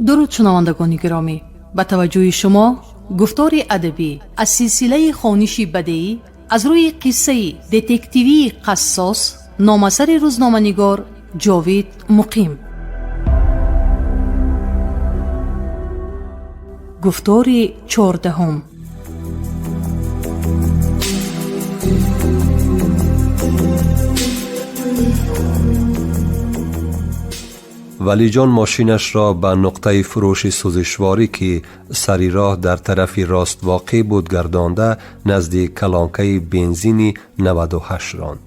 Дуруд, шунавандагони гиромӣ! Ба таваҷҷӯҳи шумо гуфтори адабӣ аз силсилаи хониши бадеӣ аз рӯи қиссаи детективии «Қассос», номасари рӯзноманигор Ҷовид Муқим. Гуфтори 14-ум. Валиҷон мошинашро ба нуқтаи фурӯши сӯзишворӣ, ки сари роҳ дар тарафи рост воқеъ буд, гардонда, назди калонкаи бензини 98 ронд.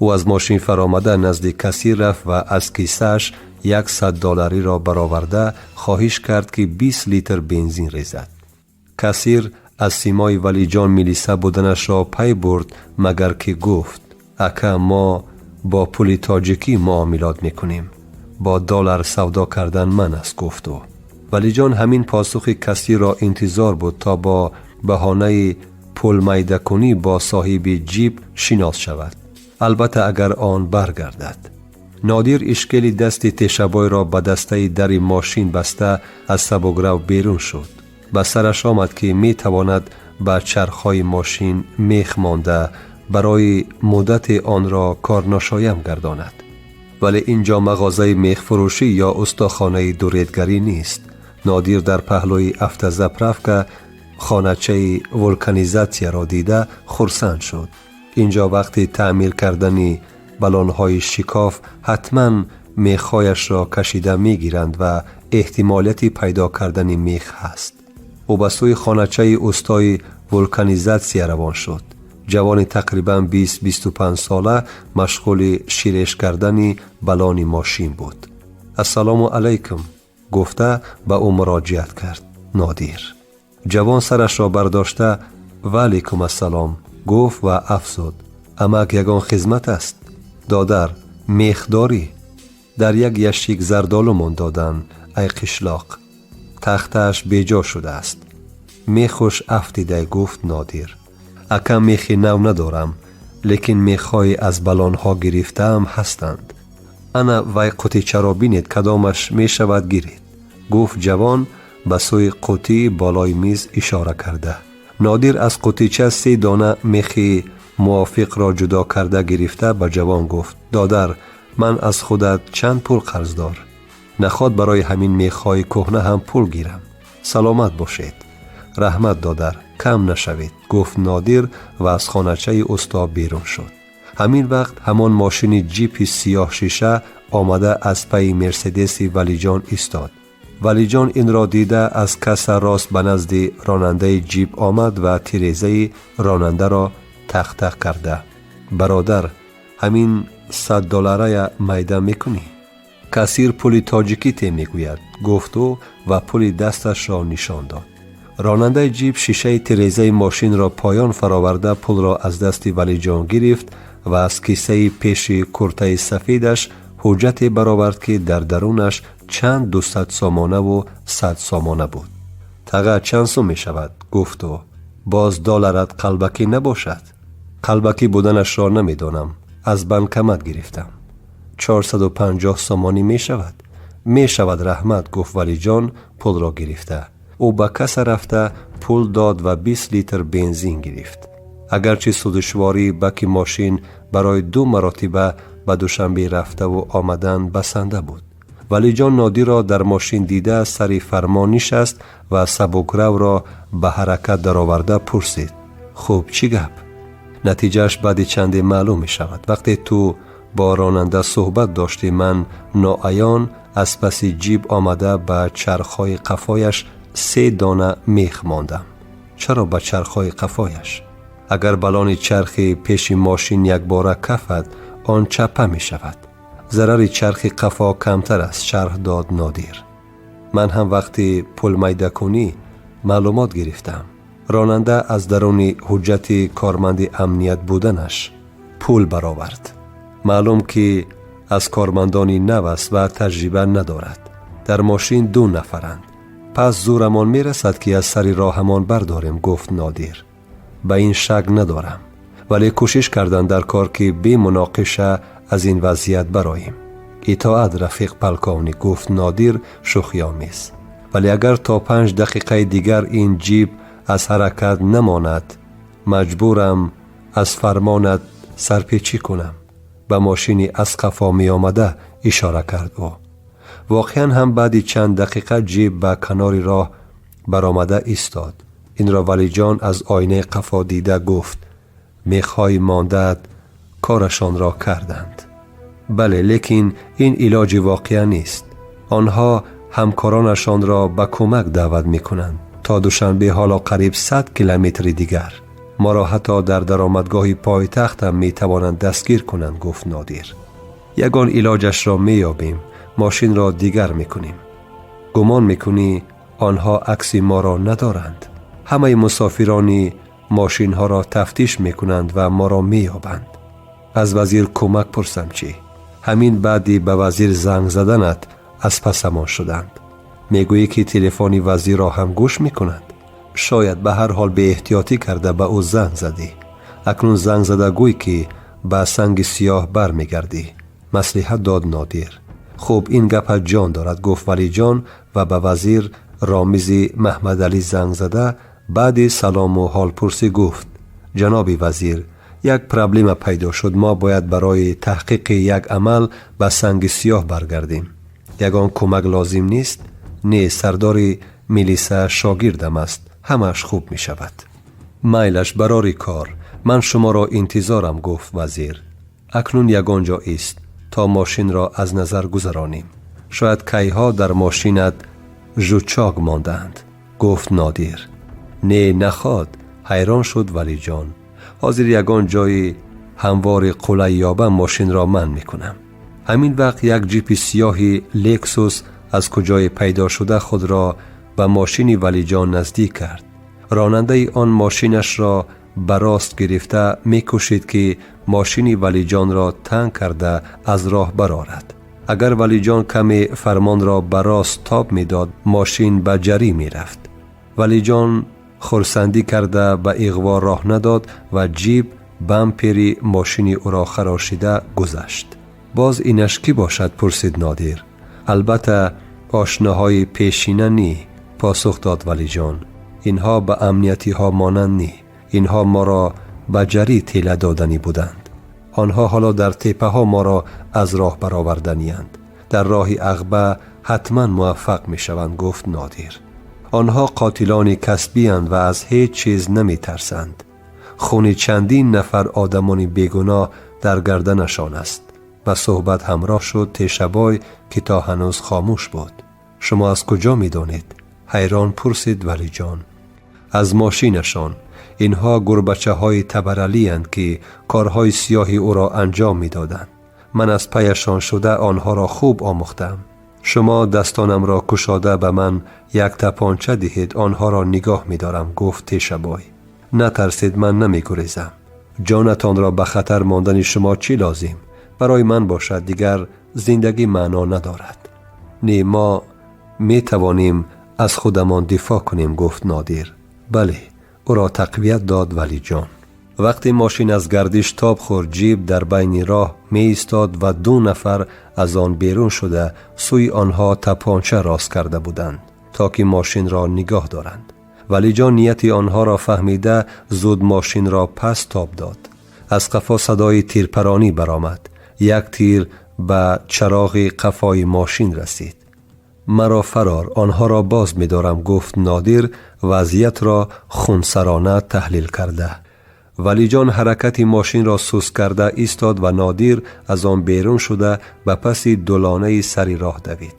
Ӯ аз мошин фаромада, назди кассир рафт ва аз кисааш як 100 доллариро бароварда, хоҳиш кард, ки 20 литр бензин резад. Кассир аз симои Валиҷон милиса буданашро пай бурд, магар ки гуфт: «Ака, мо бо пули тоҷикӣ муомилот мекунем, бо доллар савдо кардан манъ аст», гуфт ӯ. Валиҷон ҳамин посухи кассирро интизор буд, то бо баҳонаи пулмайдакунӣ бо соҳиби ҷип шинос шавад, албатта агар он баргардад. Нодир ишкели дасти тешабойро ба дастаи дари мошин баста, аз сабукрав берун шуд. Ба сараш омад, ки метавонад ба чархҳои мошин мех монда, барои муддате онро корношоям гардонад, вале ин ҷо мағозаи мехфурӯшӣ ё устохонаи дуредгарӣ нест. Нодир дар паҳлӯи автозаправка хоначаи вулканизатсияро дида, хурсанд шуд. Ин ҷо вақти таъмир кардани балонҳои шикоф ҳатман мехҳояшро кашида мегиранд ва эҳтимолияти пайдо кардани мех ҳаст. Ӯ ба сӯи хоначаи устои вулканизатсия равон шуд. Ҷавони тақрибан 20-25 сола машғули ширеш кардани балони мошин буд. «Ассалому алайкум», гуфта, ба ӯ муроҷиат кард Нодир. Ҷавон сарашро бардошта, «Ва алайкум ассалом», гуфт ва афзуд: «Амак, ягон хизмат аст?» «Додар, мех дорӣ? Дар як ящик зардолумон додан, ай қишлоқ, тахтааш беҷо шудааст, мехуш афтидай», гуфт Нодир. «Ака, мехи нав надорам, лекин мехҳои аз балонҳо гирифтаам ҳастанд. Ана вай қутичаро бинед, кадомаш мешавад, гиред», гуфт ҷавон, ба сӯи қутии болои миз ишора карда. Нодир аз қутича се дона мехи мувофиқро ҷудо карда гирифта, ба ҷавон гуфт: «Додар, ман аз худат чанд пул қарздор? Наход барои ҳамин мехҳои кӯҳна ҳам пул гирам?» «Саломат бошед, раҳмат, додар, кам нашавед», гуфт Нодир ва аз хоначаи усто берун шуд. Ҳамин вақт ҳамон мошини ҷипи сиёҳшиша омада, аз пайи Мерседеси Валиҷон истод. Валиҷон инро дида, аз касса рост ба назди ронандаи ҷип омад ва тирезаи ронандаро тақ-тақ карда: «Бародар, ҳамин 100 долларая майда мекунӣ? Кассир пули тоҷикӣ те мегӯяд», гуфт ӯ ва пули дасташро нишон дод. Ронандаи ҷип шишаи тирезаи мошинро поён фароварда, пулро аз дасти Валиҷон гирифт ва аз кисаи пеши куртаи сафедаш ҳуҷҷате баровард, ки дар дарунаш чанд 200 сомонаву 100 сомона буд. «Таға, чанд сум мешавад?» гуфт ӯ. «Боз долларат қалбакӣ набошад?» «Қалбакӣ буданашро намедонам, аз банкомат гирифтам. 450 сомонӣ мешавад». «Мешавад, раҳмат», гуфт Валиҷон, пулро гирифта. Ӯ ба касса рафта, пул дод ва 20 литр бензин гирифт. Агарчи сӯзишвории баки мошин барои ду маротиба ба Душанбе рафтаву омадан басанда буд. Валиҷон Нодирро дар мошин дида, сари фармон нишаст ва сабукравро ба ҳаракат дароварда, пурсид: «Хуб, чӣ гап?» «Натиҷааш баъди чанде маълум мешавад. Вақте ту бо ронанда суҳбат доштӣ, ман ноаён аз паси ҷип омада, ба чархҳои қафояш се дона мех мондам». «Чаро ба чархҳои қафояш?» «Агар балони чархи пеши мошин якбора кафад, он чаппа мешавад, зарари чархи қафо камтар аст», шарҳ дод Нодир. «Ман ҳам вақти пулмайдакунӣ маълумот гирифтам. Ронанда аз даруни ҳуҷҷати корманди амният буданаш пул баровард. Маълум, ки аз кормандони нав аст ва таҷриба надорад. Дар мошин ду нафаранд, пас зӯрамон мерасад, ки аз сари роҳамон бардорем», гуфт Нодир. «Ба ин шак надорам, вале кӯшиш кардан дар кор, ки бемуноқиша аз ин вазъият бароем». «Итоат, рафиқ полковник», гуфт Нодир шӯхиомез. Вале агар то 5 дақиқаи дигар ин ҷип аз ҳаракат намонад, маҷбурам аз фармонат сарпечӣ кунам, ба мошини аз қафо меомада ишора кард ӯ. Воқеан ҳам баъди чанд дақиқа ҷип ба канори роҳ баромада истод. Инро Валиҷон аз оинаи қафо дида гуфт: «Мехҳои мондаат корашонро карданд». Бале, лекин ин илоҷи воқеа нест. Онҳо ҳамкоронашонро ба кӯмак даъват мекунанд. То Душанбе ҳоло қариб 100 километри дигар. Моро ҳатто дар даромадгоҳи пойтахтам метавонанд дастгир кунанд, гуфт Нодир. Ягон илоҷашро меёбем, мошинро дигар мекунем. Гумон мекунӣ, онҳо акси моро надоранд? Ҳамаи мусофирони мошинҳоро тафтиш мекунанд ва моро меёбанд. Аз вазир кӯмак пурсам чӣ? Ҳамин баъди ба вазир занг заданат аз пасамон шуданд. Мегӯӣ, ки телефони вазирро ҳам гӯш мекунанд? Шояд ба ҳар ҳол беэҳтиётӣ карда ба ӯ занг задӣ. Акнун занг зада гӯй, ки ба Санги Сиёҳ бармегардӣ, маслиҳат дод Нодир. Хуб, ин гапат ҷон дорад, гуфт Валиҷон ва ба вазир Ромизи Маҳмадалӣ занг зада, баъди салому ҳолпурсӣ гуфт: «Ҷаноби вазир, як проблема пайдо шуд. Мо бояд барои таҳқиқи як амал ба Санги Сиёҳ баргардем. Ягон кӯмак лозим нест? Не, сардори милиса шогирдам аст, ҳамааш хуб мешавад. Майлаш, барори кор, ман шуморо интизорам, гуфт вазир. Акнун ягон ҷо ист, то мошинро аз назар гузаронем. Шояд кайҳо дар мошинат жучок мондаанд, гуфт Нодир. Не, наход, ҳайрон шуд Валиҷон. Ҳозир ягон ҷои ҳамвори қулай ёбам, мошинро ман мекунам. Ҳамин вақт як ҷипи сиёҳи Лексус аз куҷое пайдо шуда худро ба мошини Валиҷон наздик кард. Ронандаи он мошинашро ба рост гирифта мекӯшид, ки мошини Валиҷонро танг карда аз роҳ барорад. Агар Валиҷон каме фармонро ба рост тоб медод, мошин ба ҷарӣ мерафт. Валиҷон хурсандӣ карда ба иғво роҳ надод ва ҷип бампери мошини ӯро харошида гузашт. Боз инаш кӣ бошад? Пурсид Нодир. Албатта, ошноҳои пешина нӣ, посух дод Валиҷон. Инҳо ба амниятиҳо монанд нӣ. Инҳо моро ба ҷарӣ тела доданӣ буданд. Онҳо ҳоло дар теппаҳо моро аз роҳ бароварданиянд. Дар роҳи Ағба ҳатман муваффақ мешаванд, гуфт Нодир. Онҳо қотилони касбиянд ва аз ҳеҷ чиз наметарсанд. Хуни чандин нафар одамони бегуноҳ дар гарданашон аст. Ба суҳбат ҳамроҳ шуд Тешабой, ки то ҳанӯз хомӯш буд. Шумо аз куҷо медонед? Ҳайрон пурсид Валиҷон. Аз мошинашон. Инҳо гурбачаҳои Табаралиянд, ки корҳои сиёҳи ӯро анҷом медоданд. Ман аз паяшон шуда онҳоро хуб омӯхтам. Шумо дастонамро кушода ба ман як тапонча диҳед, онҳоро нигоҳ медорам, гуфт Тешабой. Натарсед, ман намегурезам. Ҷонатонро ба хатар мондани шумо чӣ лозим? Барои ман бошад, дигар зиндагӣ маъно надорад. Не, мо метавонем аз худамон дифоъ кунем, гуфт Нодир. Бале, ӯро тақвият дод Валиҷон. Вақте мошин аз гардиш тоб хӯрд, ҷип дар байни роҳ меистод ва ду нафар аз он берун шуда сӯи онҳо тапонча рост карда буданд, то ки мошинро нигоҳ доранд. Валиҷон нияти онҳоро фаҳмида, зуд мошинро пас тоб дод. Аз қафо садои тирпаронӣ баромад. Як тир ба чароғи қафои мошин расид. Маро фарор, онҳоро боз медорам, гуфт Нодир вазъиятро хунсарона таҳлил карда. Валиҷон ҳаракати мошинро суст карда истод ва Нодир аз он берун шуда ба паси долонаи сари роҳ давид.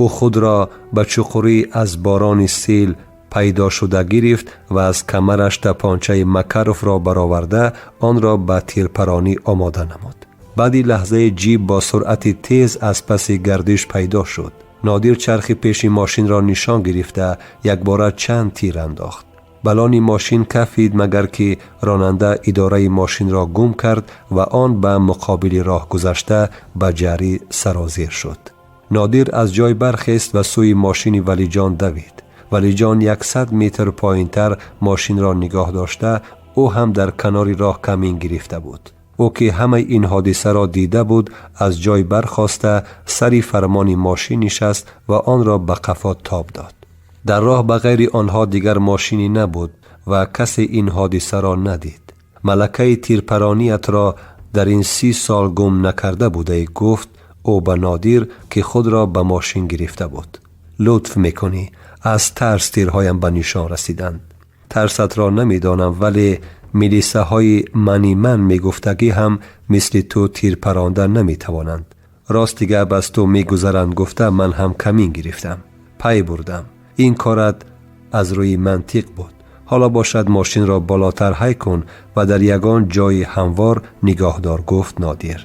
Ӯ худро ба чуқурӣ аз борони сел пайдо шуда гирифт ва аз камараш тапончаи Макаровро бароварда, онро ба тирпаронӣ омода намуд. Баъди лаҳзаи ҷип бо суръати тез аз паси гардиш пайдо шуд. Нодир чархи пеши мошинро нишон гирифта, якбора чанд тир андохт. Балони мошин кафид, магар ки ронанда идораи мошинро гум кард ва он ба муқобили роҳ гузашта ба ҷарӣ сарозир шуд. Нодир аз ҷой бархест ва сӯи мошини Валиҷон давид. Валиҷон 100 метр поинтар мошинро нигоҳ дошта, ӯ ҳам дар канори роҳ камин гирифта буд. Ӯ ки ҳамаи ин ҳодисаро дида буд, аз ҷой бархоста сари фармони мошин нишаст ва онро ба қафо тоб дод. Дар роҳ ба ғайри онҳо дигар мошине набуд ва касе ин ҳодисаро надид. Малакаи тирпарониятро дар ин 30 сол гум накарда будаӣ, гуфт ӯ ба Нодир, ки худро ба мошин гирифта буд. Лутф мекунӣ, аз тарс тирҳоям ба нишон расиданд. Тарсатро намедонам, вале милисаҳои мани ман мегуфтагӣ ҳам мисли ту тирпаронда наметавонанд. Рости гап, аз ту мегузаранд гуфта ман ҳам камин гирифтам. Пай бурдам. Ин корат аз рӯи мантиқ буд. Ҳоло бошад мошинро болотар ҳай кун ва дар ягон ҷои ҳамвор нигоҳдор, гуфт Нодир.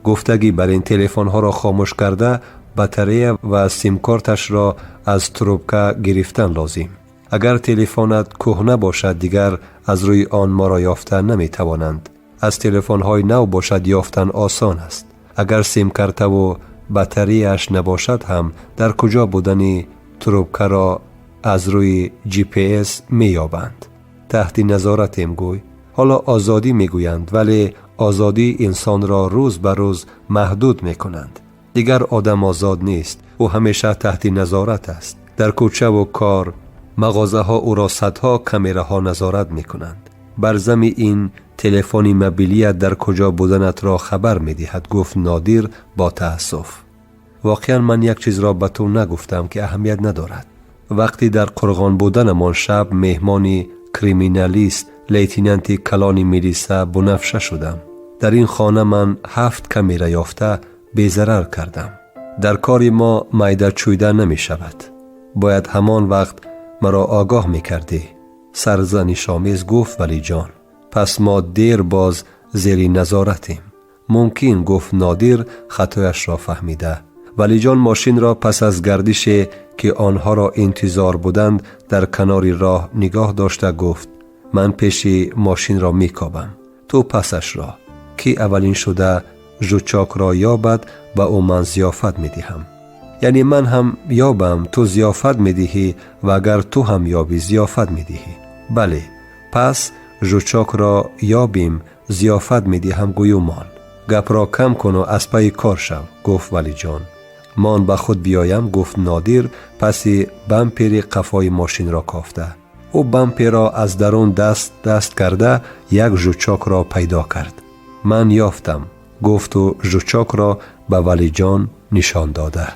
Гуфтагӣ бар ин телефонҳоро хомӯш карда, батарея ва симкорташро аз трубка гирифтан лозим. Агар телефонат кӯҳна бошад, дигар аз рӯи он моро ёфта наметавонанд. Аз телефонҳои нав бошад, ёфтан осон аст. Агар симкартаву батареяаш набошад ҳам, дар куҷо будани трубкаро аз рӯи GPS меёбанд. Таҳти назоратем, гӯй. Ҳоло озодӣ мегӯянд, вале озодии инсонро рӯз ба рӯз маҳдуд мекунанд. Дигар одам озод нест, ӯ ҳамеша таҳти назорат аст. Дар кӯчаву кор, мағозаҳо ӯро садҳо камераҳо назорат мекунанд. Бар зами ин телефони мобилият дар куҷо буданатро хабар медиҳад, гуфт Нодир бо таассуф. Воқеан ман як чизро ба ту нагуфтам, ки аҳамият надорад. Вақти дар Қурғон буданамон шаб меҳмони криминалист, лейтенанти калони милиса Бунафша шудам. Дар ин хона ман 7 камера ёфта безарар кардам. Дар кори мо майда чӯйда намешавад. Бояд ҳамон вақт маро огоҳ мекардӣ. Сарзанишомез гуфт Валиҷон. Пас мо дер боз зери назоратем. Мумкин, гуфт Нодир хатояшро фаҳмида. Валиҷон мошинро пас аз гардише, ки онҳоро интизор буданд, дар канори роҳ нигоҳ дошта гуфт: ман пеши мошинро мекобам, ту пасашро. Ки аввалин шуда жучокро ёбад, ба ӯ ман зиёфат медиҳам. Яъне ман ҳам ёбам, ту зиёфат медиҳӣ ва агар ту ҳам ёбӣ, зиёфат медиҳӣ. Бале, пас жучокро ёбим, зиёфат медиҳам, гӯю мон. Гапро кам куну аз пайи кор шав, гуфт Валиҷон. Мон ба худ биёям, гуфт Нодир паси бампери қафои мошинро кофта. Ӯ бамперро аз дарун даст даст карда як жучокро пайдо кард. Ман ёфтам, гуфту жучокро ба Валиҷон нишон дода.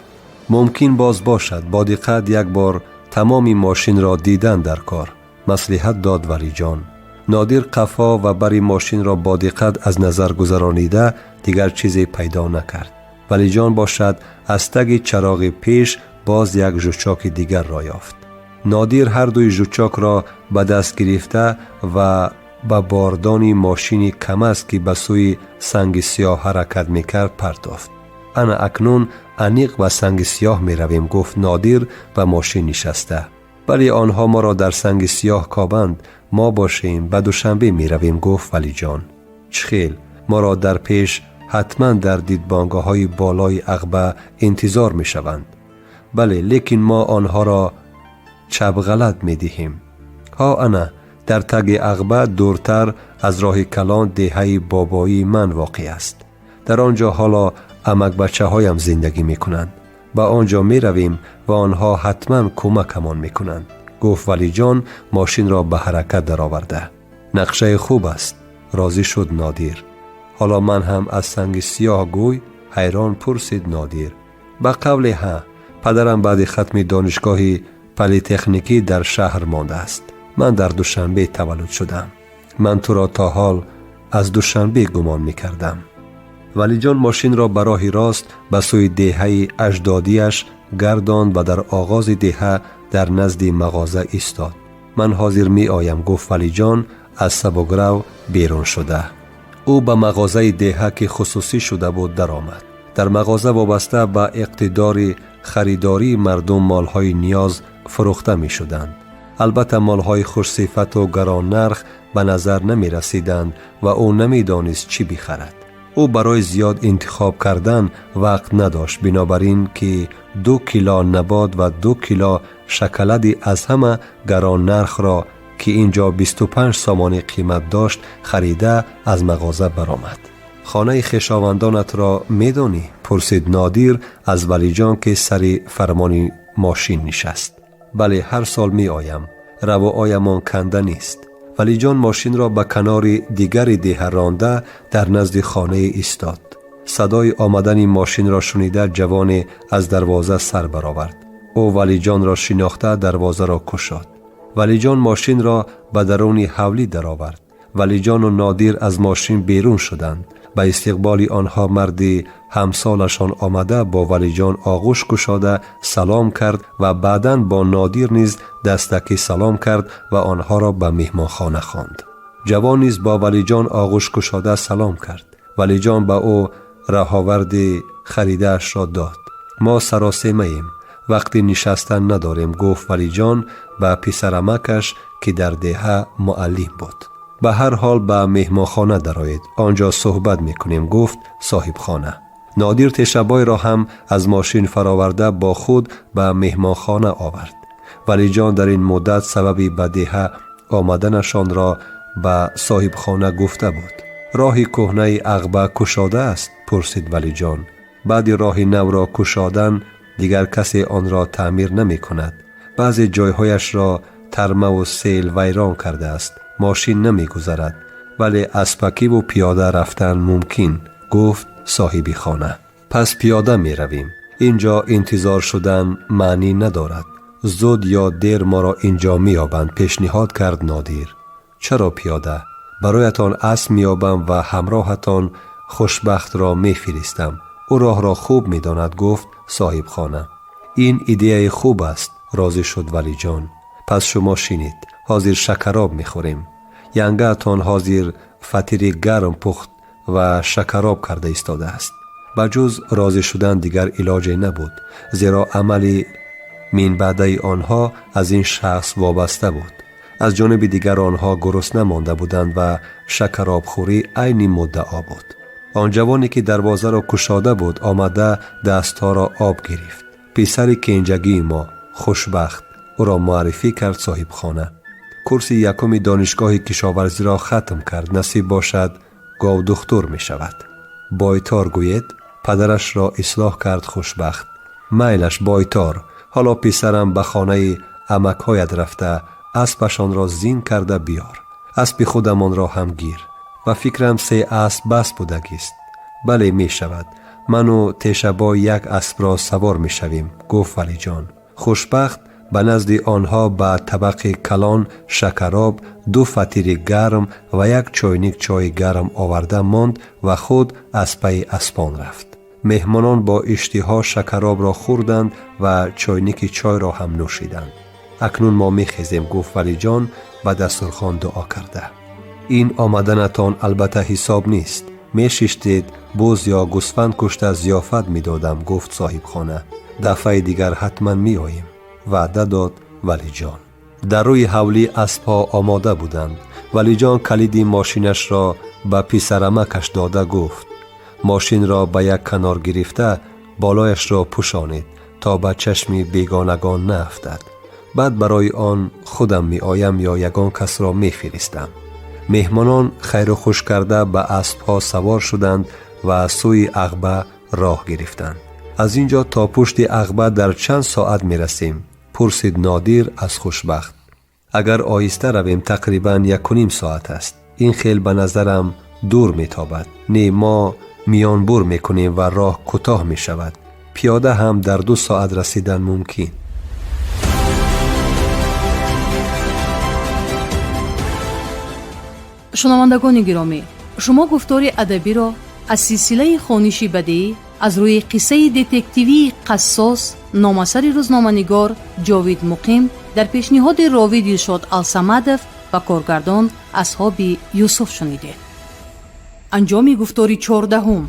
Мумкин боз бошад, бо диққат як бор тамоми мошинро дидан дар кор, маслиҳат дод Валиҷон. Нодир қафо ва бари мошинро бо диққат аз назар гузаронида дигар чизе пайдо накард. Валиҷон бошад аз таги чароғи пеш боз як жучоки дигарро ёфт. Нодир ҳардуи жучокро ба даст гирифта ва ба бордони мошини КамАЗ, ки ба сӯи Санги Сиёҳ ҳаракат мекард, партофт. Ана акнун аниқ ба Санги Сиёҳ меравем, гуфт Нодир ба мошин нишаста. Вале онҳо моро дар Санги Сиёҳ кобанд, мо бошем ба Душанбе меравем, гуфт Валиҷон. Чӣ хел моро дар пеш ҳатман дар дидбонгоҳҳои болои Ағба интизор мешаванд. Бале, лекин мо онҳоро чапғалат медиҳем. Ҳо, ана дар таги Ағба, дуртар аз роҳи калон, деҳаи бобоии ман воқеъ аст. Дар он ҷо ҳоло амакбачаҳоям зиндагӣ мекунанд. Ба он ҷо меравем ва онҳо ҳатман кӯмакамон мекунанд, гуфт Валиҷон мошинро ба ҳаракат дароварда. Нақшаи хуб аст, розӣ шуд Нодир. Ҳоло ман ҳам аз Санги Сиёҳ, гӯй? Ҳайрон пурсид Нодир. Ба қавле ҳа, падарам баъди хатми донишгоҳи политехникӣ дар шаҳр мондааст. Ман дар Душанбе таваллуд шудам. Ман туро то ҳол аз Душанбе гумон мекардам. Валиҷон мошинро ба роҳи рост ба сӯи деҳаи аҷдодиаш гардонд ва дар оғози деҳа дар назди мағоза истод. Ман ҳозир меоям, гуфт Валиҷон аз сабуграв берун шуда. Ӯ ба мағозаи деҳа, ки хусусӣ шуда буд, даромад. Дар мағоза вобаста ба иқтидори харидории мардум молҳои ниёз фурӯхта мешуданд. Албатта, молҳои хушсифату гароннарх ба назар намерасиданд ва ӯ намедонист чӣ бихарад. Ӯ барои зиёд интихоб кардан вақт надошт, бинобар ин ки 2 кило набот ва 2 кило шоколади аз ҳама гароннархро, ки ин ҷо 25 сомонӣ қимат дошт, харида аз мағоза баромад. Хонаи хешовандонатро медонӣ? Пурсид Нодир аз Валиҷон, ки сари фармони мошин нишаст. Бале, ҳар сол меоям. Равоаямон канда нест. Валиҷон мошинро ба канори дигари деҳа ронда дар назди хонае истод. Садои омадани мошинро шунида ҷавоне аз дарвоза сар баровард. Ӯ Валиҷонро шинохта дарвозаро кушод. Валиҷон мошинро ба даруни ҳавлӣ даровард. Валиҷону Нодир аз мошин берун шуданд. Ба истиқболи онҳо марди ҳамсолашон омада бо Валиҷон оғӯш кушода салом кард ва баъдан бо Нодир низ дастакӣ салом кард ва онҳоро ба меҳмонхона хонд. Ҷавон низ бо Валиҷон оғӯш кушода салом кард. Валиҷон ба ӯ раҳоварди харидаашро дод. Мо саросемаем, вақти нишастан надорем, гуфт Валиҷон ба писарамакаш, ки дар деҳа муаллим буд. Ба ҳар ҳол ба меҳмонхона дароед, он ҷо суҳбат мекунем, гуфт соҳибхона. Нодир Тешабойро ҳам аз мошин фароварда бо худ ба меҳмонхона овард. Валиҷон дар ин муддат сабаби ба деҳа омаданашонро ба соҳибхона гуфта буд. Роҳи кӯҳнаи Ағба кушода аст? Пурсид Валиҷон. Баъди роҳи навро кушодан дигар касе онро таъмир намекунад. Баъзе ҷойҳояшро тармаву сел вайрон кардааст, мошин намегузарад, вале аспакиву пиёда рафтан мумкин, гуфт соҳиби хона. Пас пиёда меравем. Ин ҷо интизор шудан маънӣ надорад. Зуд ё дер моро ин ҷо меёбанд, пешниҳод кард Нодир. Чаро пиёда? Бароятон асп меёбам ва ҳамроҳатон Хушбахтро мефиристам. Ӯ роҳро хуб медонад, гуфт соҳибхона. Ин идеяи хуб аст, розӣ шуд Валиҷон. Пас шумо шинед, ҳозир шакароб мехӯрем. Янгаатон ҳозир фатири гарм пухт ва шакароб карда истодааст. Ба ҷуз розӣ шудан дигар илоҷе набуд, зеро амали минбаъдаи онҳо аз ин шахс вобаста буд. Аз ҷониби дигар онҳо гурусна монда буданд ва шакаробхӯрӣ айни муддао буд. Он ҷавоне ки дарвозаро кушода буд, омада дастҳоро об гирифт. Писари кенҷагии мо, Хушбахт, ӯро муаррифӣ кард соҳибхона. Курси якуми донишгоҳи кишоварзиро хатм кард, насиб бошад говдухтур мешавад. Бойтор гӯед, падарашро ислоҳ кард Хушбахт. Майлаш, бойтор. Ҳоло писарам ба хонаи амакҳоят рафта аспашонро зин карда биёр. Аспи худамонро ҳам гир. Ба фикрам се асп бас будагист. Бале, мешавад. Ману Тешабой як аспро савор мешавем, гуфт Валиҷон. Хушбахт ба назди онҳо ба табақи калон шакароб, ду фатири гарм ва як чойник чойи гарм оварда монд ва худ аз пайи аспон рафт. Меҳмонон бо иштиҳо шакаробро хӯрданд ва чойники чойро ҳам нӯшиданд. Акнун мо мехезем, гуфт Валиҷон ба дастурхон дуо карда. Ин омаданатон албатта ҳисоб нест. Мешиштед, буз ё гӯсфанд кушта зиёфат медодам, гуфт соҳибхона. Дафъаи дигар ҳатман меоем, ваъда дод Валиҷон. Дар рӯи ҳавлӣ аспҳо омода буданд. Валиҷон калиди мошинашро ба писарамакаш дода гуфт: мошинро ба як канор гирифта болояшро пӯшонед, то ба чашми бегонагон наафтад. Баъд барои он худам меоям ё ягон касро мефиристам. Меҳмонон хайру хуш карда ба аспҳо савор шуданд ва сӯи Ағба роҳ гирифтанд. Аз ин ҷо то пушти Ағба дар чанд соат мерасем? Пурсид Нодир аз Хушбахт. Агар оҳиста равем, тақрибан 1.5 соат аст. Ин хел ба назарам дур метобад. Не, мо миёнбур мекунем ва роҳ кӯтоҳ мешавад. Пиёда ҳам дар 2 соат расидан мумкин. Шунавандагони гиромӣ, шумо гуфтори адабиро аз силсилаи хониши бадеӣ аз рӯи қиссаи детективии «Қассос» номасари рӯзноманигор Ҷовид Муқим дар пешниҳоди ровӣ Дилшод Алсамадов ва коргардон Асҳоби Юсуф шунидед. Анҷоми гуфтори 14-ум.